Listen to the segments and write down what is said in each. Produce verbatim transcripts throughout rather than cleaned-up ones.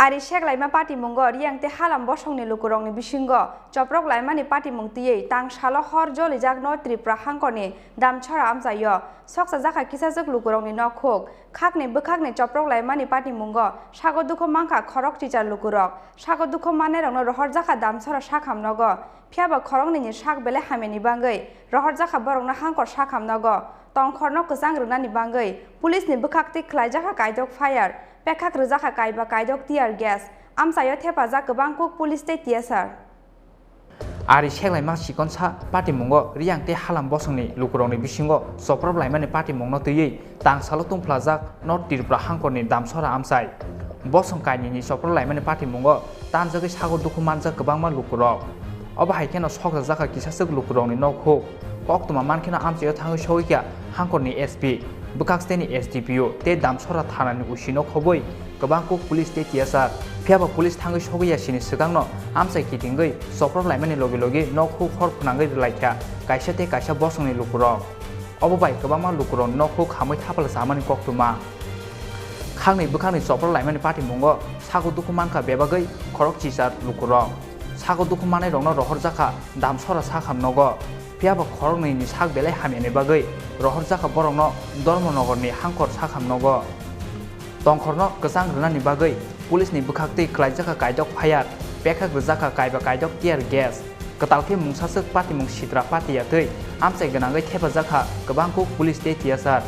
Ari seklaima patimungo Riyang tei Halam bosongni lukurokni bisingo choprok laimani patimung twiwi tangsalo hor jolijak North Tripura hangkorni Damchara amchaio soksa jakha kisachwk lukurokni nokhuk. Khakni bwkhakni choprok laimani patimungo sago dukhu mankha khorok chichar lukurok. Sago dukhu mannairokno rohorjakha Damchara sakham nogo. Phiyaba khoroknwini sak belai hamyani bangwi rohorjakha borokno hangkor sakham nogo. Tongkhorno kwchang rwnani bangwi police ni bwkhak twi khlaijakha kaidok fire, pekhak rwjakha kaiba kaidok tear gas, amchaio thepajak kwbang kuk police tei T S R. Ari seklaima sikonsa patimungo Riyang tei Halam bosongni lukurokni bisingo choprok laimani patimungno twiwi tangsalo tungphlajak North Tripura hangkorni Damchara amchai. Bosong kainwini choprok laimani patimungo tanjagwi sago dukhu manjak kwbangma lukurok. Obo hai kheno soksa jakha kisachwk lukurokni nokhuk. Koktwma mankheno amchaio thangwi sogwikha hangkorni S P, bwkhak staini S D P O tei Damchara thanani O C no khobwi kwbang kuk police tei T S R. Phiyaba police thangwi sogwi ya sini swkangno amchai kitingwi choprok laimani logi logi nokhuk hor phwnangwi rwlaikha kaisa tei kaisa bosongni lukurok. Obo bai kwbangma lukurokni nokhuk hamwi thapal chamani koktwma. Khakni bwkhakni choprok laimani patimungo sago dukhu mankha bebagwi khorok chichar lukurok. Sago dukhu mannairokno rohorjakha Damchara sakham nogo. Phiyaba khoroknwini sak belai hamyani bagwi rohorjakha borokno Dharmanagorni hangkor sakham nogo. Tongkhorno kwchang rwnani bagwi police ni bwkhak twi khlaijakha kaidok fire, pekhak rwjakha kaiba kaidok tear gas. Kwtal khe mungsaswk patimung sitra patiya twi amchai gwnangwi thepajakha kwbang kuk police tei T S R.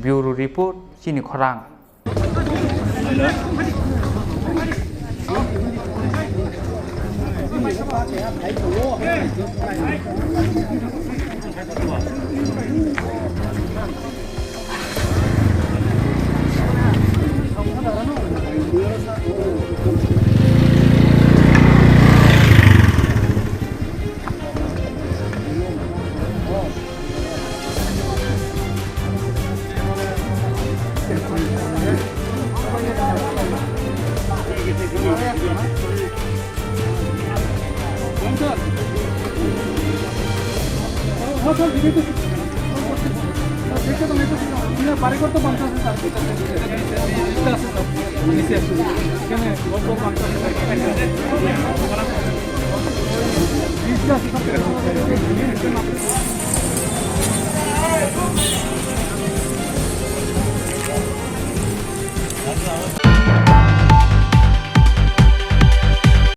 Bureau Report, Chini Khorang. বাড়ি ঘর তো পঞ্চাশ হাজার, নিচে আছে, স্যার। এখানে ঘর তো পঞ্চাশ হাজার।